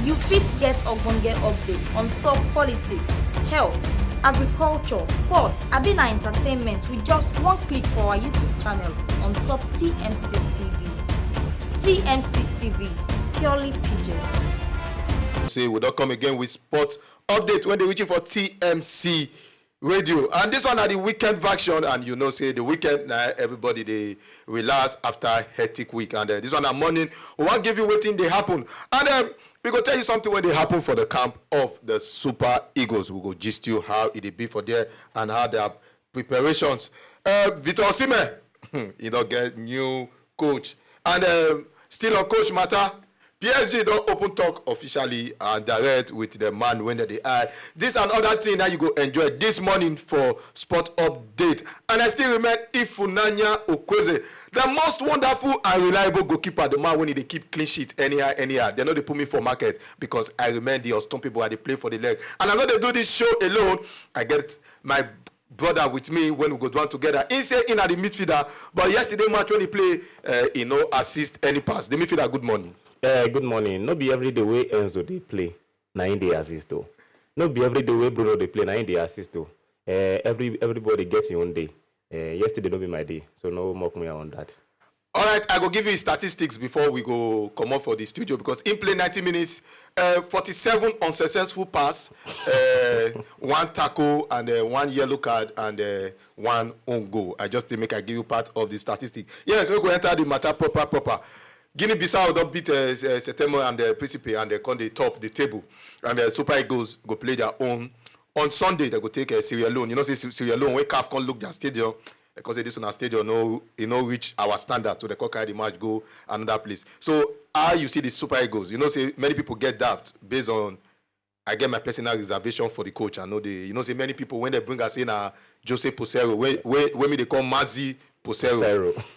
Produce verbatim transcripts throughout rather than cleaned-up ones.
You fit get ogbonge update on top politics, health, agriculture, sports, abi na entertainment with just one click for our YouTube channel on top T M C T V. T M C T V, purely P J. Say we don come again with sport update when they reaching for T M C radio, and this one na the weekend version, and you know say the weekend na everybody dey relax after hectic week, and uh, this one na morning. We wan give you wetin dey happen, and um, we go tell you something wey dey happen for the camp of the Super Eagles. We go gist you how e dey be for there and how their preparations. Uh, Victor Osimhen, e don get new coach, and um, still on coach matter, P S G don open talk officially and direct with the man wey dem dey eye. This and other thing that you go enjoy this morning for sport update. And I still remain Ifunanya Okweze, the most wonderful and reliable goalkeeper, the man wey dey keep clean sheet anyhow, anyhow. Dem no dey put me for market because I remain the unstoppable. I dey play for the leg. And I no dey do this show alone. I get my brother with me when we go do am together. He say he na the midfielder, but yesterday match when he play, uh, he no assist any pass. The midfielder, good morning. Uh, good morning. No be every day wey Enzo dey play, na him dey assist o. No be every day wey Bruno dey play, na him dey assist o. Uh, every everybody get him own day. Uh, yesterday no be my day, so no mock me on that. All right, I go give you statistics before we go comot for the studio because he play ninety minutes, uh, forty-seven unsuccessful pass, uh, one tackle and uh, one yellow card and uh, one own goal. I just dey make I give you part of the statistic. Yes, we go enter the matter proper proper. Guinea-Bissau don beat uh, uh, Setemo and uh, Principe and uh, come dey top the table, and uh, Super Eagles go play their own on Sunday. They go take uh, Sierra Leone. You know say Si- Sierra Leone, when caf come look their stadium, because say this one stadium no, e no reach our standard, so they come carry the match go another place. So how you see the Super Eagles? You know say many people get doubt based on, I get my personal reservation for the coach. I know they, you know say many people when they bring us in, uh, Jose Posero, wey wey wey me they call Mazi Posero.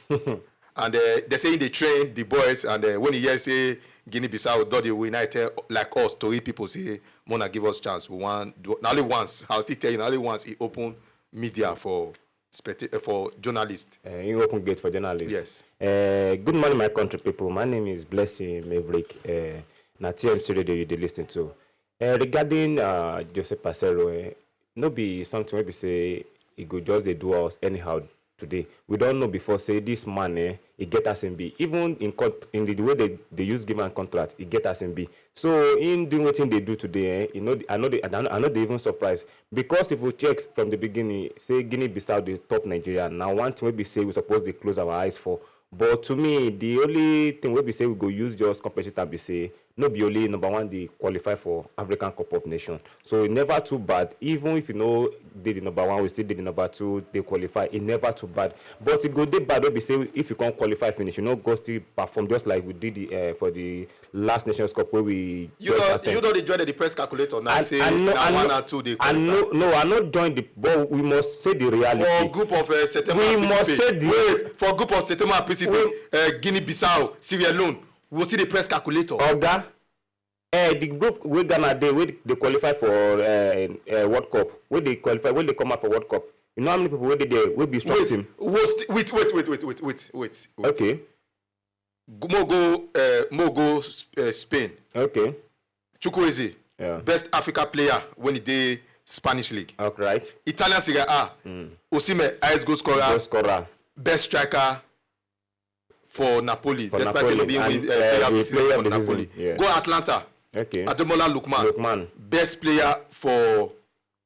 Zero. And uh, they say they train the boys, and uh, when he hear say Guinea-Bissau don dey win, I tell like us Tori people say, "Mona, give us chance. We want do, na only once. I'll still tell you, na only once he open media for specta- uh, for journalists." Uh, you open gate for journalists. Yes. Uh, good morning, my country people. My name is Blessing Maverick. Uh, na T M C radio you dey listen to. Uh, regarding uh, Joseph Pacero, uh, no be something wey be say e go just dey do us anyhow today. We don know before say this man, eh, e get as him be. Even in con- in the, the way they, they use give am contract, e get as him be. So him doing wetin dey do today, eh, e no, I no dey, I no, I no dey even surprise, because if we check from the beginning, say Guinea-Bissau dey top Nigeria. Na one thing wey be say we suppose dey close our eyes for. But to me, the only thing wey be say we go use just compensate am be say no be only number one dey qualify for African Cup of Nations. So e never too bad. Even if you no dey the number one, we still dey the number two, dey qualify. E never too bad. But e go dey bad wey be say if you come qualify finish, you no go still perform just like we did the, uh, for the last Nations Cup wey we You just don attend. You don dey join the press calculator now. I- Say I know- na I one know- or two dey I qualify. No, no, I no join the, but we must say the reality. For group of uh, Setemo We and must Principe. Say the Wait, for group of Setemo and Principe, We- uh, Guinea-Bissau, Sierra Leone, we see the press calculator. Oga, eh, the group wey Ghana dey, wey dey qualify for uh, uh, World Cup, wey dey qualify, wey dey come out for World Cup. You know how many people wey dey there wey be strong Wait, team? wait, wait, wait, wait, wait, wait, wait, wait. Okay, Mo go, uh, mo go uh, Spain. Okay. Chukwueze, Yeah. Best Africa player when he dey Spanish league. All right. Italian Serie A. Mm. Osimhen, highest goal scorer. Goal scorer. Best striker for Napoli. For Despite say Napoli. No be And, win, uh, uh, player of the the season player for of the Napoli. Season, yeah. Go Atlanta. Okay. Ademola Lookman. Lookman. Best player for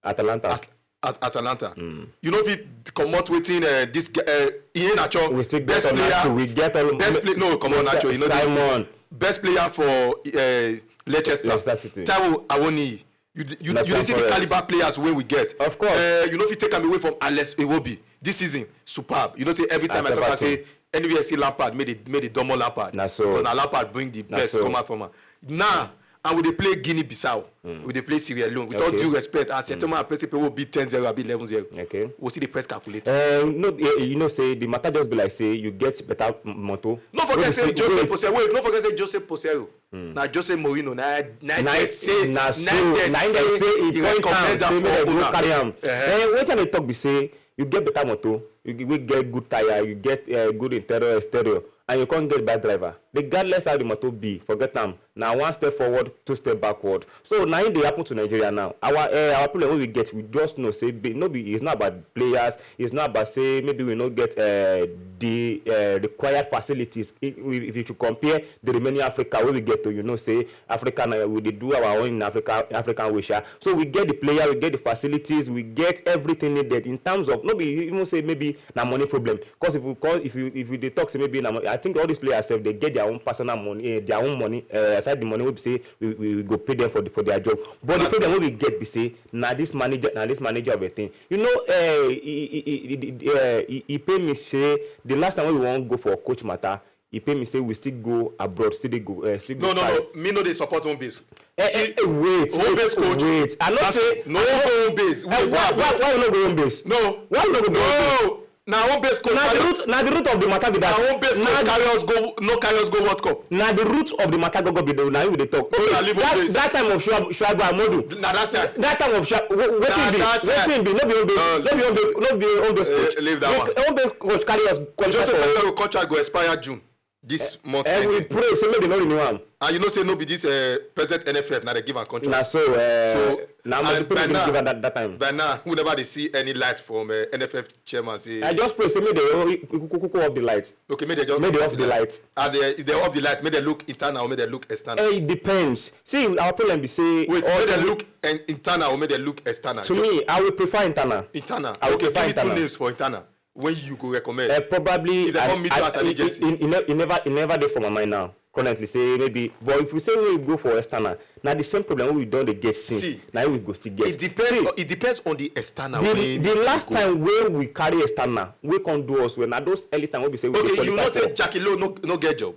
Atalanta. At, at Atalanta. Mm. You know if you comot wetin uh, this guy uh, Iheanacho. We still get Best on player. We get on Best play. No, come on, Nacho. You know Simon. Best player for uh, Leicester. Leicester City. Taiwo Awoniyi. You d- you, you Nottingham see the Forest. Caliber players wey we get. Of course. Uh, you know if you take am away from Alex Iwobi this season, superb. You know say every time And I talk, I Everton. Say anywhere I see Lampard, make the make the double Lampard. Na so. Because na Lampard bring the Na best so. Come out from am. Now and we dey play Guinea-Bissau. Mm. We dey play Sierra Leone. With all Okay. Due respect, and Setoma and Principe will be ten zero, abi eleven zero. Okay. We see the press calculator. Uh, no, eh, you know say the matter just be like say you get better m- motor. No forget Wey say be Jose wait. Posero. Wait, no forget say Jose Posero. Na Jose Mourinho. Na na Na dey say na na so dey na say dey say he he point recommend am am say make for dem go owner. Carry am. Eh. Eh, wetin I dey talk be say you get better motor, you g- wey get good tire, you get uh, good interior exterior, and you come get bad driver. regardless how the matter be, forget am. Na one step forward, two step backward. So na im dey happen to Nigeria now. Our uh, our problem wey we get, we just know say be, no be, it's not about players, it's not about say maybe we no get uh, the uh, required facilities. If, if you should compare the remaining Africa wey we get to, you know say Africa na we dey do our own in Africa, African way sha. So we get the player, we get the facilities, we get everything needed in terms of, no be even say maybe na money problem. Because if we call, if you if you dey talk say maybe na mo- I think all these players sef dey get their own personal money, eh, their own money, eh, aside the money wey be say we, we, we go pay them for the, for their job. But the problem wey we get be say na this manager, na this manager of a thing. You know, eh, he, he, he, he, eh, he, he pay me say the last time wey we wan go for coach matter, he pay me say we still go abroad, still dey go, eh, still go. No, no, carry- no. Me no dey support home base. Eh, eh, eh, wait, home wait, base coach. Wait. I no say no go home base. We eh, go why, why, abroad. Why we no go home base? No. Why we no go home base? No. Na home base coach Na the carry root, na the root of the matter be na that. Home base Na coach the carry us go, no carry us go World Cup. Na the root of the matter go go be the na we dey talk. Okay, I leave home that, base. That time of Shuaib, Shuaibu Ahmadu. Na that time. That time of Shuaib, wetin Na be? That time. Wetin be? No be home base. Uh, No be home base. No be home base Uh, coach. leave that Make one. Home base coach carry us qualify Joseph for Peseiro contract go expire June this month and we ending. Pray say make dem no renew am. And you know say no be this uh, present N F F na dey give am contract. Na so. Uh, So, na my and people by dey now, give am that, that time. By now, we never dey see any light from uh, N F F chairman say. I just pray say make dem kuku off the light. Okay, make dem just Make dem off the light. And they, if they off the light, make dem look internal or make dem look external. Eh, it depends. See, our problem be say Wait, all make dem the- look an internal or make dem look external. To You- me, I will prefer internal. Internal. I will Okay, prefer give me two internal. Names for internal. When you go recommend? Uh, probably If they I, come meet I, you as an I, agency. It, it, it, ne- it never, it never dey for my mind now. Currently, say maybe, but if we say we go for external, na the same problem wey we don dey get since. See, Na we go still get. It depends. See, On, it depends on the external. The, When the you last go. Time wey we carry external, wey come do us well, na those early time wey be say we dey Okay, you know qualify say for. Jackie Lowe no no get job.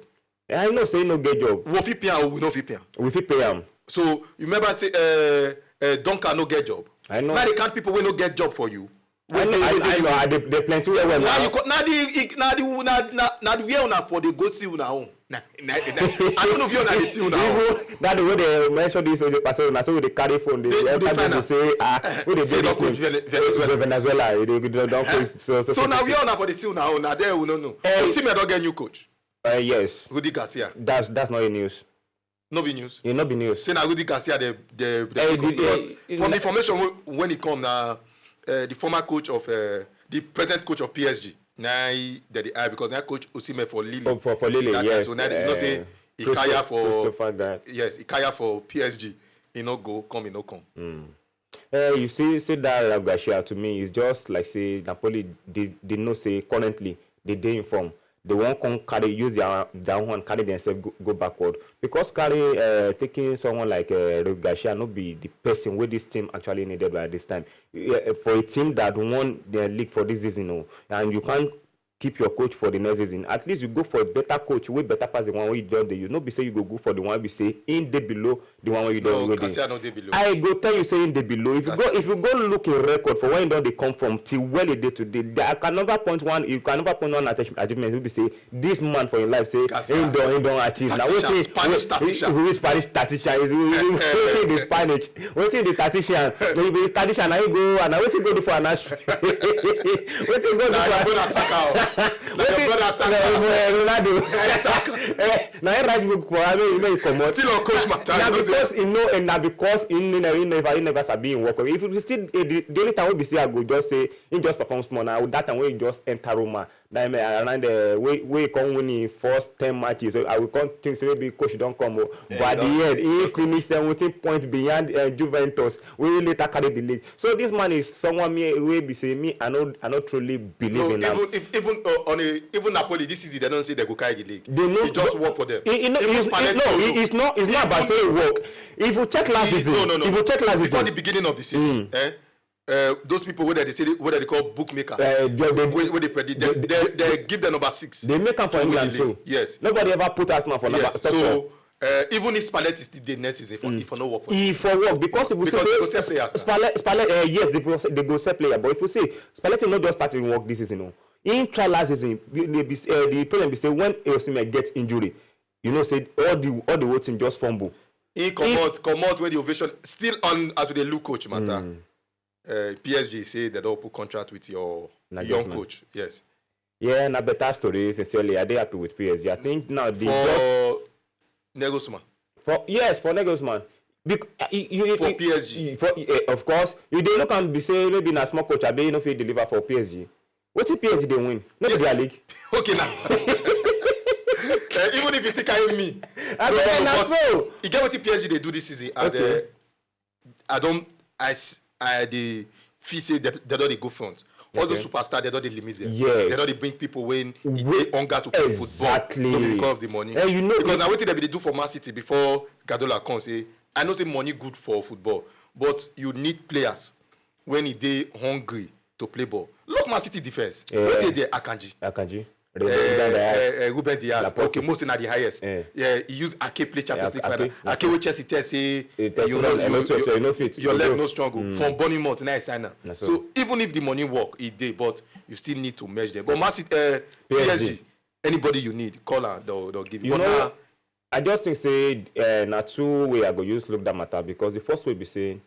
I know say no get job. We fit pay am or we no fit pay am. We fit pay am. So you remember say uh, uh, Duncan no get job. I know. Now the kind people wey no get job for you. I know, I, I know, I dey, dey plenty well well Why now. You co- na the na the na na na the where una for dey go see una own. Na, na, na, I don't know if una dey see una own. Even that the way they mention this old person, na so we dey carry phone, they They- they enter find go out. Say ah, Eh, we dey say do don this coach thing. Vene- Venezuela. Venezuela, you dey don don Eh? coach. So, so, So so, now so, where una for dey see una own? Na there we no know. Eh. Osimhen don get new coach. Uh, yes, Rudy Garcia. That's that's not a news. No be news. It no be news. Say na Rudy Garcia dey dey dey Eh, pick up the- because eh, from eh, the information wey- when e come na uh, the former coach of uh, the present coach of P S G na he dey dey hire because na coach Osimhen for Lille. Oh, for for Lille, That time, yes. So now you know say eh, he Christo- tire for Christopher Guy. Yes, he tire for P S G. He no go come, he no come. Eh, you see, see that Ralf Garcia to me is just like say Napoli they, they know say currently they dey in form. They won't come carry use their their own hand carry themselves go, go backward because carry uh, taking someone like uh, Ralf Garcia no be the person where this team actually needed by this time. Uh, for a team that won the league for this season, oh, and you can't keep your coach for the next season. At least you go for a better coach, way better pass the one wey you don dey use. No be say you go go for the one wey be say in dey below the one wey you don No, wey dey. Garcia no dey below. I go tell you say in dey below. If you go Garcia. If you go look a record for when you don dey come from till well e dey today, there- I can never point one. You can never point one achieve- achievement wey be say this man for your life say Garcia. Him don him don achieve. Na Tactician, wetin Spanish who- tactician. Who is Spanish tactician? Is who- who- Eh, eh, wetin be eh. Spanish? Wetin be tactician? Na you be tactician. Na you go and na wetin go do for an Wetin go do Na your for brother Saka o. Na your Wetin- brother Saka. Na, eh, Ronaldo. Eh, Saka. Eh, na him write book for am, make e comot. Still on coach matter, Na you know say because he know, and na because he ne- he never he never sabi him work. If you still eh, the, the only time wey be say I go just say he just perform small na that time wey he just enter Roma. That time eh, around the way wey he come win him first ten matches, so I will come think say maybe coach don come o. But at the end, he finish seventeen points behind uh, Juventus, wey later carry the league. So this man is someone me wey be say me I no I no truly believe No, in am. Even if even uh, on a even Napoli this season they don't say they go carry the league. They no- It just work for them. He, he no, Even he's, Spalletti no, no he, do. It's not. It's not about Even- say work. If you check last He- season, no, no, no. If you check last Before season, the beginning of the season, eh, uh, those people where they say where they call bookmakers, Uh, they- they- where, where they predict, they, they- they, they give the number six. They make am for to win the England league. Too. Yes. Nobody ever put Arsenal for number Yes. top four. So uh, even if Spalletti still dey next season, if, if I no work for E for work because if we Because say they go sell players now. Spalletti, Spalletti, uh, yes, they go, they go sell player, but if we say Spalletti no just start to work this season, no. In try last season, the, the, uh, the problem be say when Osimhen get injury, you know say all the all the whole team just fumble. He comot comot when the ovation still on as we dey look coach matter. Uh, P S G say they don put contract with your Na young just man. Coach. Yes. Yeah, na better story. Sincerely, I dey happy with P S G. I think now the just For Nagelsmann. for yes for Nagelsmann. Bec- uh, you, you, For you- P S G. you- for, uh, of course, you dey look and be say maybe na small coach, abi you no fit deliver for P S G. Wetin P S G dey win? No be their league. Okay now. Eh, even if you still carry me, I no, mean, no, na but so. You get wetin P S G dey do this season. And Okay. uh, I don't, I, s- I dey feel say they, they don dey go front. All those Okay. superstars, they don dey limit them. Yeah. They don dey bring people when e Wait, dey hunger to play football. exactly. No be because of the money. Eh, you know- Because na wetin dem be dey do for Man City before Guardiola come say, I know say money good for football, but you need players when e dey hungry to play ball. Look Man City defense. Yeah. Wey dey there, Akanji. Akanji. Eh, eh, eh, Ruben Dias. Laporte. Okay, most na the highest. Eh. Yeah, he use Ake play Champions Yeah, League final. Ake, na Ake so. wey Chelsea tell say Eh, tell you say know no, you, no fit, you, you no fit. your You leg no- no strong. From Bournemouth na e sign am. Na so. So even if the money work, e dey, but you still need to merge them. But Man City, uh, P S G. P S G, anybody you need, call am, they'll, they'll give you. You But know, now, I just think say uh, na two way I go use look that matter, because the first way be say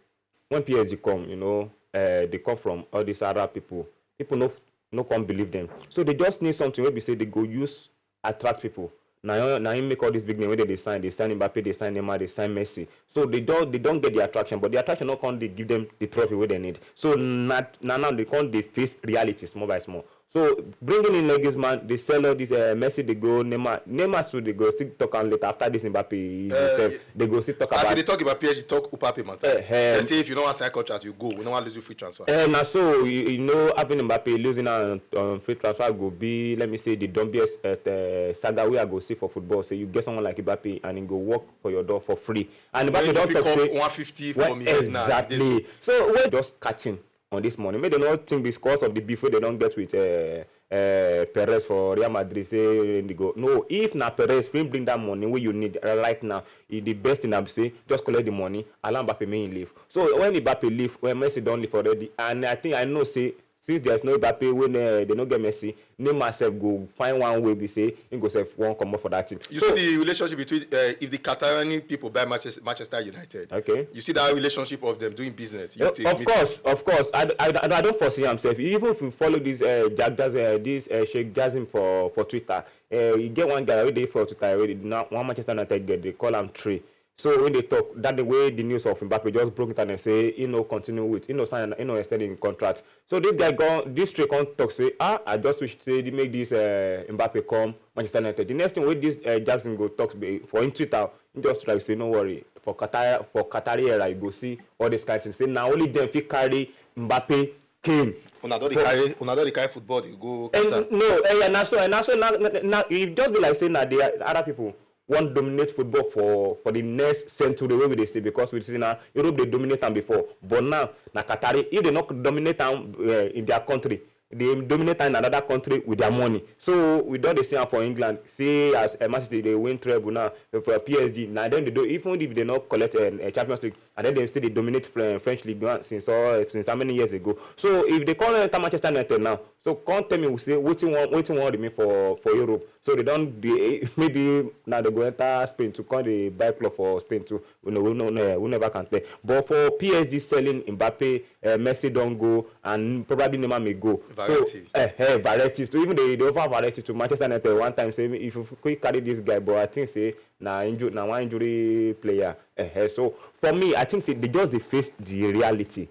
when P S G come, you know, uh, they come from all these Arab people. People no no come believe them, so they just need something wey be say they go use attract people. Na na him make all these big name wey they dey sign, they sign Mbappe, they sign Neymar, they sign Messi. So they don they don get the attraction, but the attraction no come dey give them the trophy wey they need. So na na now they come dey face reality small by small. So bringing in Nagelsmann, they sell all this uh, Messi, they go Neymar, Neymar too, they go still talk am later after this Mbappe Uh, himself. They go still talk as about they talk about P S G, talk Mbappe matter. Eh, eh. They say if you don't want sign contract, you go. We don't want lose you free transfer. Eh, na so you, you know, having Mbappe losing on, on free transfer go be, let me say, the dumbiest uh, uh, saga we are go see for football. So you get someone like Mbappe and he go work for your door for free. And When Mbappe you don fit talk come say one fifty well, for me right now, as it dey so. exactly. So we're just catching on this money. Make they not think because of the beef wey they don't get with uh, uh, Perez for Real Madrid. Say they go no. If na Perez, fit bring that money wey you need right now. E the best thing I be say just collect the money, allow Mbappe make him leave. So when Mbappe leave, when Messi don leave already, and I think I know say since there's no Mbappe, when uh, they no get Messi, Neymar sef go find one way be say he go sef wan comot for that team. You So- see the relationship between uh, if the Qatari people buy Manchester, Manchester United. Okay. You see that relationship of them doing business. You Yeah, take of me- course, of course. I, I, I don't foresee am sef. Even if you follow this uh, Jack Jazz, uh, this uh, Sheikh Jazim for for Twitter, uh, you get one guy wey dey for Twitter already. Now one Manchester United get they call am Trey. So when they talk that the way the news of Mbappe just broke internet say he no continue with, he no sign, he no extend in contract. So this guy gone, this Trey come talk say, ah, I just wish say they make this uh, Mbappe come Manchester United. The next thing wey this uh, Jackson go talk be, for him Twitter, he just like say no worry, for Qatar, for Qatari era you go see all this kind of thing. Say na only them fit carry Mbappe came. Una don dey carry, una don dey carry football dey go And Qatar. No, eh, yeah, na so, na so, na, na, na, e just be like say na the other people wan dominate football for for the next century wey we dey see, because we see na Europe dey dominate am before, but now na Qatari. If they no dominate am uh, in their country, they dominate am in another country with their money. So we don dey see am for England. See as uh, Man City dey win treble now for P S G. Na dem dey do, even if they no collect uh, uh, Champions League, and then they still dey dominate Fre- French League One since all since how many years ago. So if they come enter Manchester United now, so come tell me say wetin wan wetin wan remain for for Europe. So they don dey maybe now they go enter Spain to come dey buy club for Spain too. We no we no no we never can tell. But for P S G selling Mbappe, uh, Messi don go and probably Neymar may go. Variety. So uh, uh, variety. So even the the offer variety to Manchester United one time say if you quick carry this guy, but I think say na injury na one injury player. Uh, so for me, I think say they just dey face the reality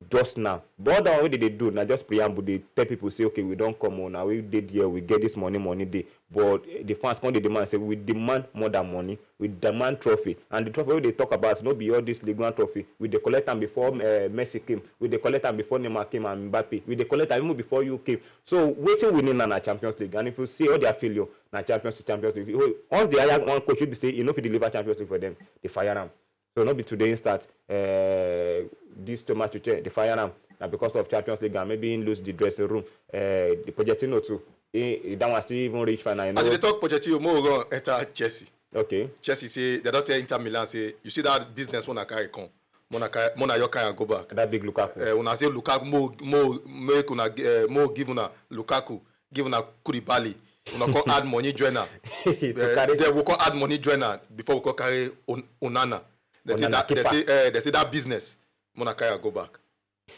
just now. But other one wey they dey do na just preamble, they tell people say okay we don come on, na we dey there, we get this money, money dey. But eh, the fans come dey demand say we demand more than money, we demand trophy, and the trophy wey they talk about no be all this Ligue one trophy. We dey collect am before uh, Messi came, we dey collect am before Neymar came and Mbappe, we dey collect am even before you came. So wetin we need na na Champions League, and if you see all their failure na Champions League, Champions League. Once they hire one coach wey be say he no fit deliver Champions League for them, they fire am. So no be today he start uh, this Thomas Tuchel, they fire am na because of Champions League and maybe he lose the dressing room. Uh, the Pochettino too, he, he that one still even reach final. You know? As they talk Pochettino, mo run enter Chelsea. Okay. Chelsea say they don tell Inter Milan say you see that business wey una carry come, mo na carry mo na your carry am go back. That big Lukaku. Uh, una say Lukaku mo mo make una uh, mo give una Lukaku, give una Koulibaly, una come add money join am. To Uh, carry- then we come add money join am before we come carry Un- Onana. They say Onana that they keeper. say uh, they say that business, mo na carry am go back.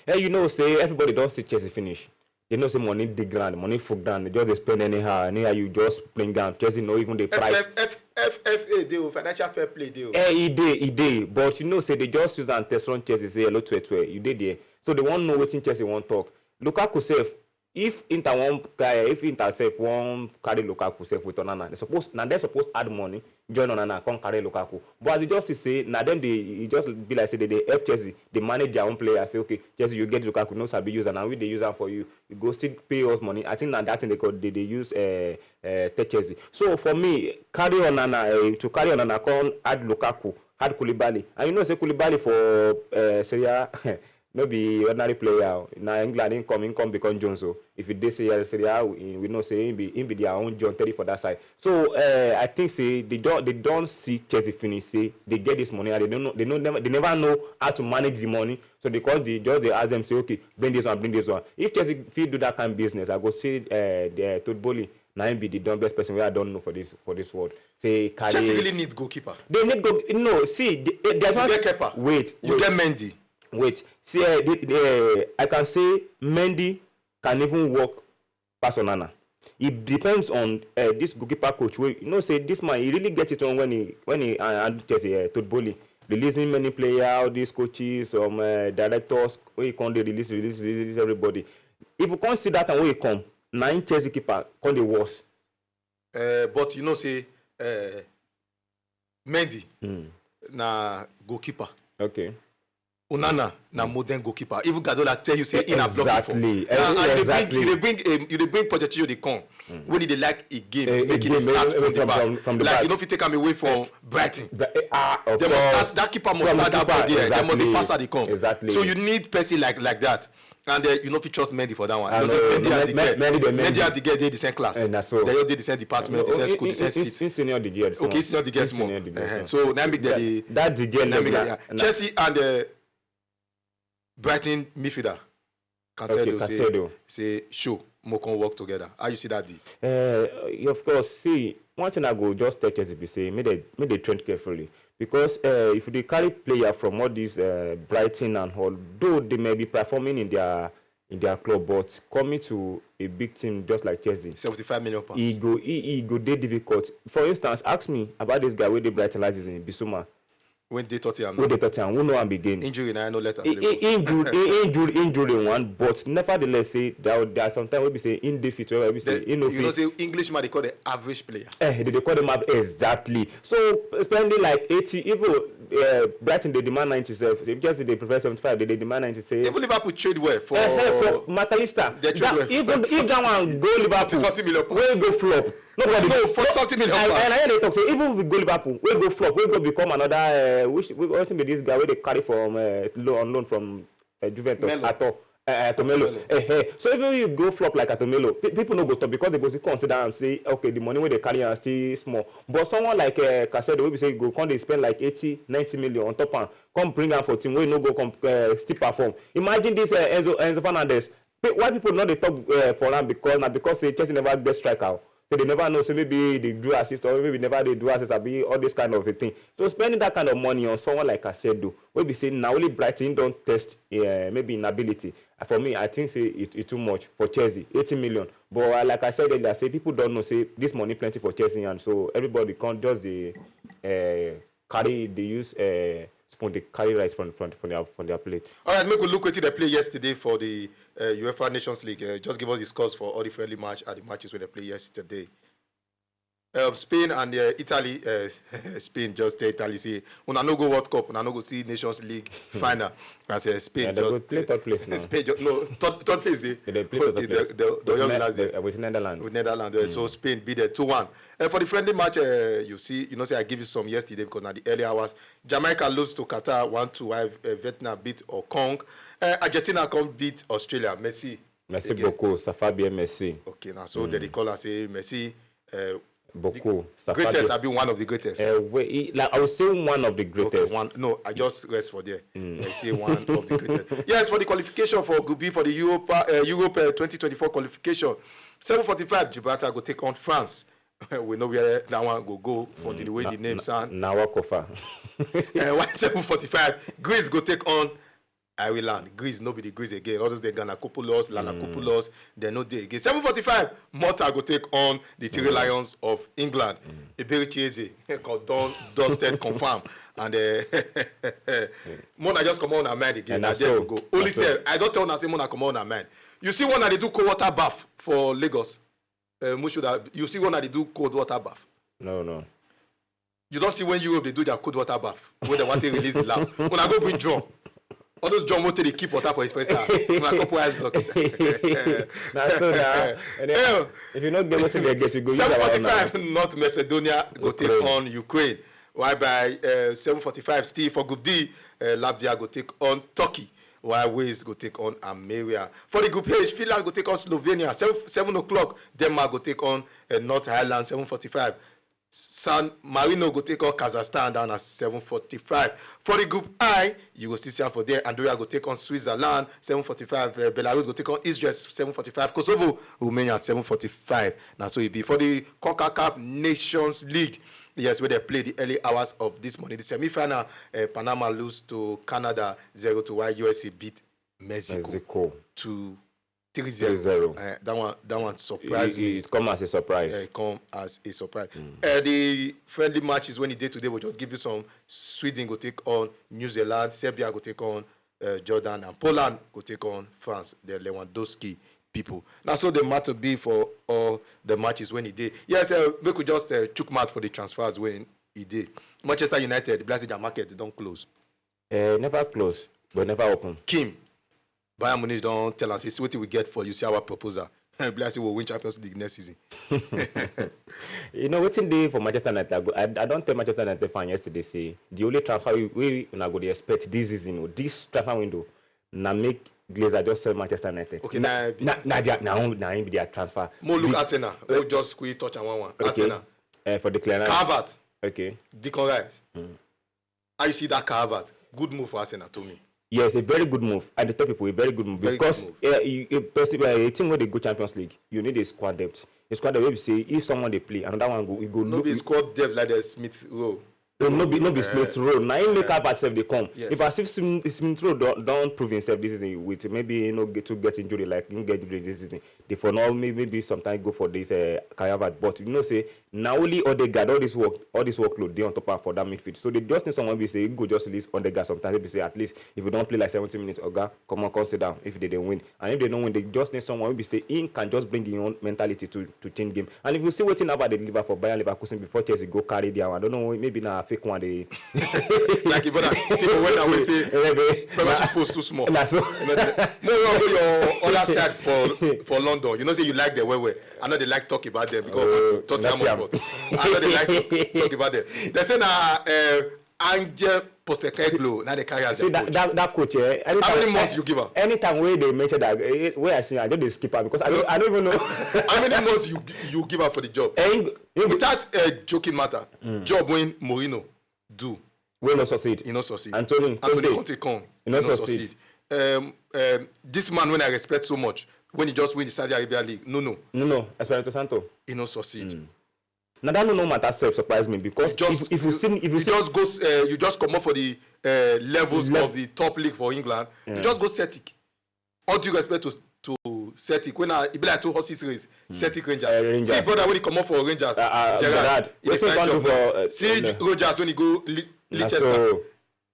Hey, you know say everybody don see Chelsea finish. You know say money dey ground, money full ground, they just dey spend anyhow, anyhow you just bring am. Chelsea no even dey price. F F F F A dey o, financial fair play dey o. Eh, e dey, e dey, but you know say they just use am test run Chelsea say hello twelve twelve, you dey there. So they wan know wetin Chelsea wan talk. Lukaku sef, if Inter wan carry, if Inter sef wan carry Lukaku sef with Onana, they suppose, na dem suppose add money join Onana come carry Lukaku. But as you just see say na dem dey, e just be like say they dey help Chelsea, they manage their own player. Say okay, Chelsea, you get Lukaku, no sabi use am, na we dey use am for you. You go still pay us money. I think na that thing they call, they dey use uh, uh, take Chelsea. So for me, carry Onana, uh, to carry Onana come add Lukaku, add Koulibaly, and you know say Koulibaly for uh, Serie A no be ordinary player o. Na England he come, he come become Jones o. If you dey say Serie A, we we know say he be, he be their own John Terry for that side. So uh, I think say they don, they don see Chelsea finish say they get this money and they don't know, they know never, they never know how to manage the money. So they call the, just dey ask them say okay, bring this one, bring this one. If Chelsea fit do that kind of business, I go say uh, the uh, Todd Bowley na him be the dumbest person wey I don know for this, for this world. Say carry. Chelsea really need goalkeeper. They need go, no, see, the- eh, there's You one. Get Kepa. Wait, You wait, get Mendy. wait. See, uh, the, the, uh, I can say Mendy can even work pass Onana. It depends on uh, this goalkeeper coach. Wey you know say this man, he really get it wrong when he, when he uh, handle Chelsea. Uh, Todd Bowley releasing many players, all these coaches, some uh, directors. Wey he come dey release, release, release everybody. If you come see that time wey he come, na him Chelsea keeper come dey worse. Uh, but you know say uh, Mendy na goalkeeper. Okay. Onana na modern goalkeeper. Even Guardiola tell you say he na block before. Exactly. Now, Eh, and you dey bring, exactly. you dey bring, um, you dey bring Pochettino dey come when he dey like a game, Eh, make a he dey game, start eh, from the from- back. from- from the Like back. You no fit take am away from Brighton. But, eh, ah, of They must course. start that keeper must From the start that keeper, ball there. They must dey exactly. Pass as they come. Exactly. So you need person like like that, and uh, you no fit trust Mendy for that one. I You know say know. Mendy and Men- the Men- Mendy dey Mendy Mendy. and the girl dey the same class. Eh, na so. They all dey the same department, the same school, the same seat. He senior the girl. Okay, he senior the girl small. Senior the girl Uh-huh. small. So na make That, the that the girl na make na- the Chelsea and uh, Brighton midfielder Cancelo Okay, say Cancelo. Say show mo come work together. How you see that deal? Uh, of course, see, one thing I go just tell Chelsea be say make they, make they train carefully, because uh, if they carry player from all these uh, Brighton and all, though they may be performing in their, in their club, but coming to a big team just like Chelsea, Seventy-five million pounds. E go, e, e go dey difficult. For instance, ask me about this guy wey dey Brighton last season, Bissouma. When they Tottenham. Who dey Tottenham? Who know am again? Injury na no let am. He, he injured, he injured, injured one, but nevertheless, say there, there are sometimes wey be say he dey fit well, wey be say he no fit. You know say Englishman they call the average player. Eh, they dey call them out exactly. So spending like eighty, even uh, Brighton dey demand ninety sef. If Chelsea dey prefer seventy-five, they dey demand ninety. Say Even Liverpool trade well for. Eh, eh, for McAllister. They trade That, well. Even if that one go Liverpool, Forty something million wey go flop. Nobody. No, forty something million I, pounds. I, I dey talk say even if we go Liverpool, wey go flop, wey go become another. Uh, which, which, wetin be this guy wey dey carry from uh, loan, on loan from uh, Juventus? Melo. At all. Uh, uh, Tomelo. Melo. Eh, eh. So even if you go flop like Atomelo, pe- people no go talk because they go still consider am say okay, the money wey they carry am still small. But someone like uh, Casedo, wey be say go come dey spend like eighty, ninety million on top am, come bring am for team wey no go come uh, still perform. Imagine this uh, Enzo, Enzo Fernandez. Pe- Why people no dey talk uh, for am? Because na because say Chelsea never get striker. So they never know say maybe they do assist or maybe never they do assist, abi all this kind of a thing. So spending that kind of money on someone like Casedo, wey be say na only Brighton don test uh, maybe inability. Uh, for me, I think say it, it too much for Chelsea, eighty million. But uh, like I said earlier, say people don't know say this money plenty for Chelsea, and so everybody can't just the uh, carry, they use uh, spoon, they carry rice from, from, from, their, from their plate. All right, make we look wetin they play yesterday for the uh, UEFA Nations League. Uh, just give us the scores for all the friendly match and the matches wey they play yesterday. Um, Spain and uh, Italy. Uh, Spain just tell Italy say una no go World Cup, una no go see Nations League final. As uh, Spain Yeah, they just go play third place now. Spain just, no, third, third place dey. They dey play for third the, place. the, the, With the Ne- last day. the- with Netherlands. With Netherlands. Uh, So Spain beat them two one. Uh, for the friendly match, uh, you see, you know, say I give you some yesterday because now the early hours, Jamaica lose to Qatar one two, while uh, Vietnam beat Hong Kong. Uh, Argentina come beat Australia. Messi. Merci Again. beaucoup, ça fait bien, merci. Okay, now so they dey call and say Messi. Uh, Beaucoup, ça fait greatest, bien. I be one of the greatest. Uh, we, he- like, I would say one of the Okay, greatest. One. No, I just rest for there. I say one of the greatest. Yes, for the qualification for Group B for the Europa, uh, Europe uh, twenty twenty-four qualification, seven forty-five Gibraltar go take on France. We know where that one go go for the way Na- the name na- sound. Na walk over. Uh, one seven forty-five Greece go take on Ireland, Greece no be the Greece again. All those dey Ghana, Kopulos, Lala Kopulos, they no dey again. Seven forty-five, Malta go take on the Three Lions of England. Eberechi Eze, don dusted confirm. And uh, Mona just come on her mind again. And na Na there so, we go. na Only so. say I don't tell una say Mona come on her mind. You see one that they do cold water bath for Lagos. Uh, Mushu, that you see one that they do cold water bath. No, no. You don't see when Europe they do their cold water bath when they want to release the lamp. When I go bring drum, all those drum want to keep water for his first house. When I go put ice block inside. Na so na. And then, Yeah. if you no get wetin dem get, you go use our own now. Seven forty-five, North Macedonia go take Ukraine. On Ukraine. While by uh, seven forty-five, still for Group D, uh, Latvia go take on Turkey. While Wales go take on Almeria. For the Group H, Finland go take on Slovenia. Seven, seven o'clock, Denmark go take on uh, North Ireland. Seven forty-five, San Marino go take on Kazakhstan down at seven forty-five. For the Group I, you go still see am for there. Andorra go take on Switzerland, seven forty-five. Uh, Belarus go take on Israel, seven forty-five. Kosovo, Romania, seven forty-five. Now so it be for the CONCACAF Nations League. Yes, where they play the early hours of this morning. The semi-final, uh, Panama lose to Canada zero to, while U S A beat Mexico, Mexico. To three zero. Three zero. Uh, that one, that one It, surprised me. it come as a surprise. Uh, come as a surprise. Uh, the friendly matches when he did today will just give you some. Sweden go take on New Zealand, Serbia go take on uh, Jordan, and Poland go take on France. The Lewandowski people. Now so the matter be for all the matches when he did. Yes, uh, we could just uh, chook mouth for the transfers when he did. Manchester United, Blessed their market, they don't close. Eh, never close, but never open. Kim, Bayern Munich don't tell us. It's what we get for you. See our proposal. Blessed will win Champions League next season. You know wetin dey for Manchester United? I, go, I, I don tell Manchester United fan yesterday say the only transfer we, we una go dey expect this season, or this transfer window, na make Glazer just sell Manchester United. Okay, na be- na na their, na him- na him be their transfer. Mo look Be- Arsenal. Mo just quick touch and one one. Okay. Arsenal. Eh, for the clearance. Calvert. Okay. Declan Rice. How you see that Calvert? Good move for Arsenal to me. Yes, a very good move. I dey tell people a very good move Very because good move. eh, you, a, person, eh, a team wey dey go Champions League, you need a squad depth. A squad depth wey be say if someone dey play, another one go e go No look. be squad depth like the Smith Rowe. No, no be no be Eh, Smith Rowe. Na him make Calvert sef dey come. Yes. If I see Smith, Smith Rowe don, don prove himself this season with maybe he no get to get injury like him get injury this season. They for now maybe, maybe sometimes go for this uh, Calvert, but you know say na only Odegaard all this work all this workload dey on top am for that midfield. So they just need someone be say he go just release Odegaard sometimes. Be say at least if you don play like seventy minutes, oga, come on, come sit down. If they dey win, and if they don't win, they just need someone who be say he can just bring him own mentality to to change game. And if you see wetin Alba dey deliver for Bayern Leverkusen before Chelsea go carry their one, I don't know, maybe na fake one dey. Like you brother, people when I will say Eh, be- Pevachi post too small. Na so. No, you go your other side for for London. You know say you like them well well. I know they like talk about them because Oh, of Tottenham Nottingham. Hotspur. I know they like talk, talk about them. They say na uh, Angel Postecoglou now they carry as See their that, coach. that, that coach, eh, anytime, How many months you give am? Anytime wey they mention that, eh, wey I see, I just dey skip am because I don't, I don't even know. How many months you you give am for the job? Eh, he- he- Without a joking matter, job when Mourinho do, wey no succeed. he no succeed. Anthony Anthony Conte. Conte come, He no succeed. Um, um, this man when I respect so much, when he just win the Saudi Arabia league, no, no, No, no, Espirito Santo. he no succeed. Na that no no matter sef surprise me because You just if, if you you, see if you you see just go uh, you just come up for the uh, levels Lev- of the top league for England. You just go Celtic. All due respect to to Celtic, when I e be like two horses race, Celtic Rangers. Uh, Rangers. See brother when he come up for Rangers, Uh, uh, Gerrard, Gerrard. he dey Wetin find come job do now. for, uh, See uh, Rogers when he go Le- Na Leicester. so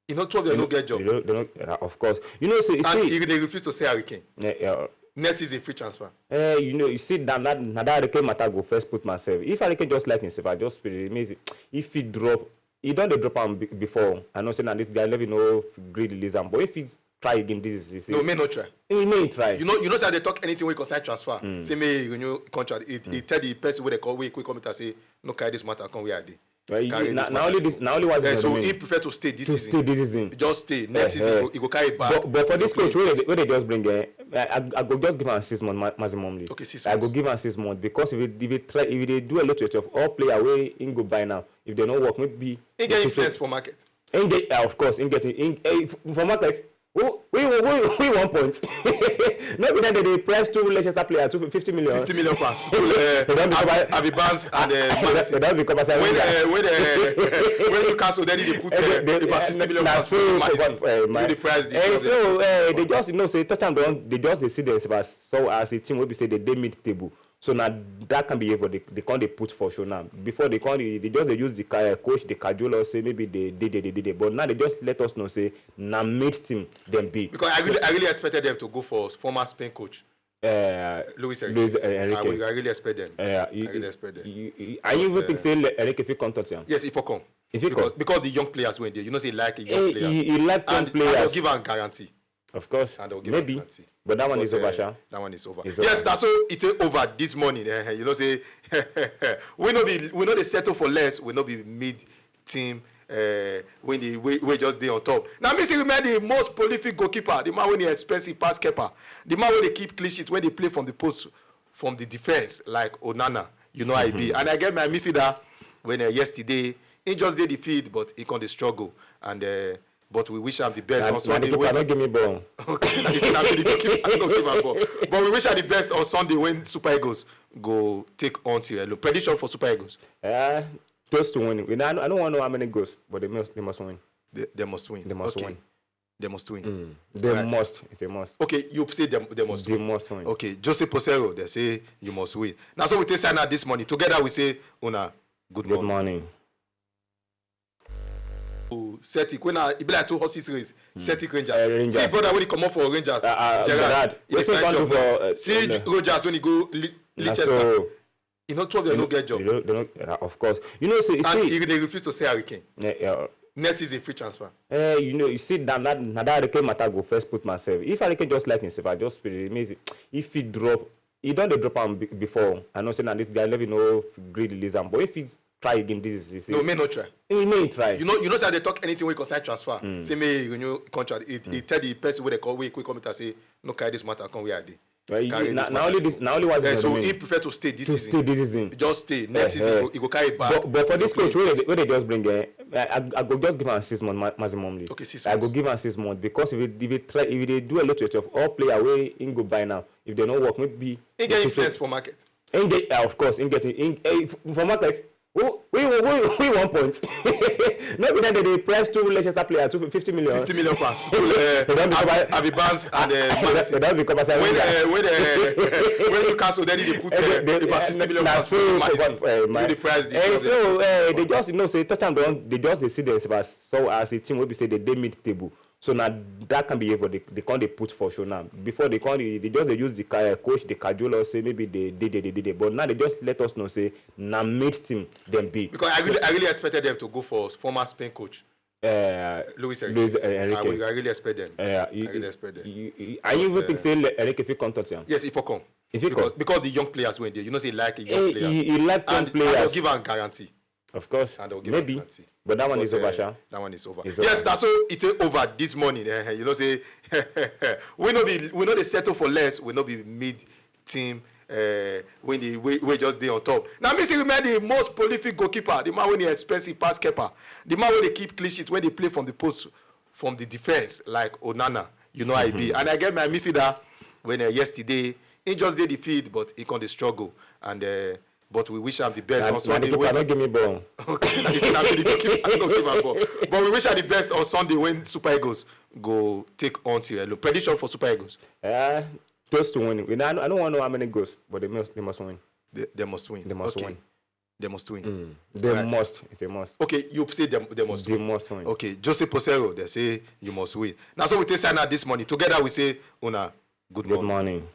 You know, two of them no get job. They don't, they don't, uh, of course, you know say And see, he they refuse to say Harry Kane. eh, eh, Next season free transfer. eh, you know you see that that na that Harry Kane matter go first put myself. If Harry Kane just like himself, I just feel it means if he drop, he don dey drop am be- before. I know say na this guy let me know grade release am, but if he try again this is No, may not try. he may try. You know, you know say they talk anything we concern transfer. Say may you renew contract. It, it tell the person where they call we quick comment and say no carry this matter come where I dey. Well, you- Carry na, this na matter only come. this na only one Eh, is so remain. He prefer to stay this To season. Stay this season. Just stay next Eh, season. eh. He go, he go carry it back. But, but for this He go coach, play. Where they, where they just bring, eh, I, I, I go just give am six months ma- maximum. League. Okay, six I go months. Give am six months because if they, if they try, if they do a lot of all player wey he go buy now, if they no work, maybe He get influence for market. He get, uh, of course, he get in, eh, for market. Who, who, We, we one point. No be that they dey price two Leicester players two fifty million. Fifty million pounds. Two, uh, They don be Avi, cover- Avi Barnes and uh, They don- Maxi. They don be cover When, Savinga. Uh, when, uh, when Newcastle then they put Eh, uh, they- they- about eh, sixty million na pounds for so Madison. Cover, eh, You ma- dey price the Eh, club. So eh, they just, you know, say Tottenham don, they just dey see themselves as, so as a team wey be say they dey mid table. So now that can be able they, they can't they put for show now. Before they can't they, they just they use the ca- coach, the cajole, say maybe they did they did it, but now they just let us know say na mid team them be. Because I really, I really expected them to go for former Spain coach Uh, Luis Enrique. Luis Enrique. I, will- I really expect them. Uh, I really expect them. You, you, I But, even think uh, say Le- Enrique fit come touch him. Yes, if I come. If he because come. Because the young players when they, you know, say like young He, players. He, he like young And players. I will give am guarantee. Of course. And they'll give Maybe. Am guarantee. But that one But, is over, uh, Sha. That one is over. It's Yes, over. That's so it's over this morning. Eh, eh, you know, say we no be we no dey settle for less. We no be mid team. Uh, when the we, we just dey on top. Now, Mister Remain the most prolific goalkeeper, the man when he expensive pass keeper, the man when they keep clean sheet when they play from the post, from the defense like Onana. You know I be. And I get my midfielder when uh, yesterday he just did the field, but he can the struggle and. Uh, but we wish him the best Na- on na the Sunday. keeper When, no give me ball. Okay, so that is not really the keeper. No give am ball. But we wish her the best on Sunday when Super Eagles go take on Sierra Leone. Prediction for Super Eagles. Uh, close to winning. We, I, don't- I don't want to know how many goals, but they must, they must win. They, they must win. They must Okay. Win. They must win. Mm. They Right. Must. It's a must. Okay, you say they, they must They win. Must win. Okay, Jose Posero, they say you must win. Now, so we take sign out this morning. Together we say, Una, good Good morning. Morning. To Celtic, when I, it be like two horses race. Celtic Rangers. Uh, Rangers. See brother when he come up for Rangers. Uh, uh, Gerrard, Gerrard. He dey Wetin find come job do now. For, uh, See uh, Rogers when he go Li- Na Leicester. So, He no two of them you no know, get job. You know, they don't, uh, of course. You know, see, And see, he dey refuse to say Harry Kane. Yeah, yeah. Next season free transfer. Uh, you know, you see that that, that Harry Kane matter go first put myself. If Harry Kane just like himself, I just feel it means if he drop, he don't drop him be- before. I know say now this guy let me know grade release him, but if he try again, this is No, may not try. He may try. You know, you know, say they talk anything we concern transfer. Say may he renew contract. He, he tell the person where they call, we quick comment and say, no, carry this matter, come where I dey. Well, you, Carry na, this na matter only go. This, na only one Eh, season so remain. He prefer to stay this To season. Stay this season. Just stay. Next Eh, season, eh. He go, he go carry back. But, but for He this go coach, play. Where they, where they just bring, eh, I, I, I go just give him six months, ma- maximum. Okay, six I go months. Give him six months because if he, if he try, if they do a lot of all player way in go buy now. If they don't work, maybe He get influence for market. In get, uh, of course, in getting in eh, f- for market. Who we we we we one point. No be that they dey price two Leicester player two fifty million. Fifty million pounds. Two, uh, They don be Avi, cover- Avi Barnes and uh, They don- Maxi. They don be cover When Savinga. Uh, when uh, when Newcastle then they put Eh, uh, they- about eh, sixty million na pounds so for Madison. Cover- eh, You ma- the price the Eh, club. So eh, they just you know say Tottenham don they just dey see themselves as so as a team wey be say they dey mid table. So now that can be able they, they can't they put for show now. Before they can't they, they just they use the ca- coach the cajole say maybe they did they did it, but now they just let us know say na mid team them be. Because I really, I really expected them to go for former Spain coach Uh, Luis Enrique. Luis Enrique. I, will- I really expect them. Uh, I really expect them. You, you, I But, even think uh, say Le- Enrique fit come touch him. Yes, if I come. If he Because come. Because the young players when they, you know, say like young He, players. He, he like young And players. I will give am guarantee. Of course. And they'll give Maybe. Am guarantee. But that one But, is over, uh, Sha. That one is over. It's Yes, over. That's so it's over this morning. Eh, eh, you know, say we no be we no dey settle for less. We no be mid team. Uh, when the we, we just dey on top. Now, Mister Remain the most prolific goalkeeper, the man when he expensive pass keeper, the man when they keep clean sheet when they play from the post from the defense like Onana. You know I be. And I get my midfielder when uh, yesterday he just did the field, but he can the struggle and. Uh, but we wish him the best Na- on na the Sunday. Keeper When, no give me ball. Okay, so that is not really the keeper. No give am ball. But we wish her the best on Sunday when Super Eagles go take on Sierra Leone. Prediction for Super Eagles. Uh, close to winning. We, I, don't- I don't want to know how many goals, but they must they must win. They, they must win. They must Okay. Win. They must win. Mm. They Right. Must. It's a must. Okay, you say they, they must They win. Must win. Okay, Jose Posero, they say you must win. Now, so we take sign out this morning. Together we say, Una, good Good morning. Morning.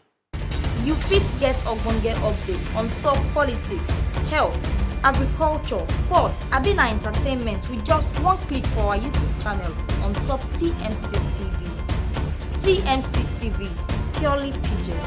You fit get ogbonge update on top politics, health, agriculture, sports, abi na entertainment with just one click for our YouTube channel on top T M C T V. T M C T V, purely pidgin.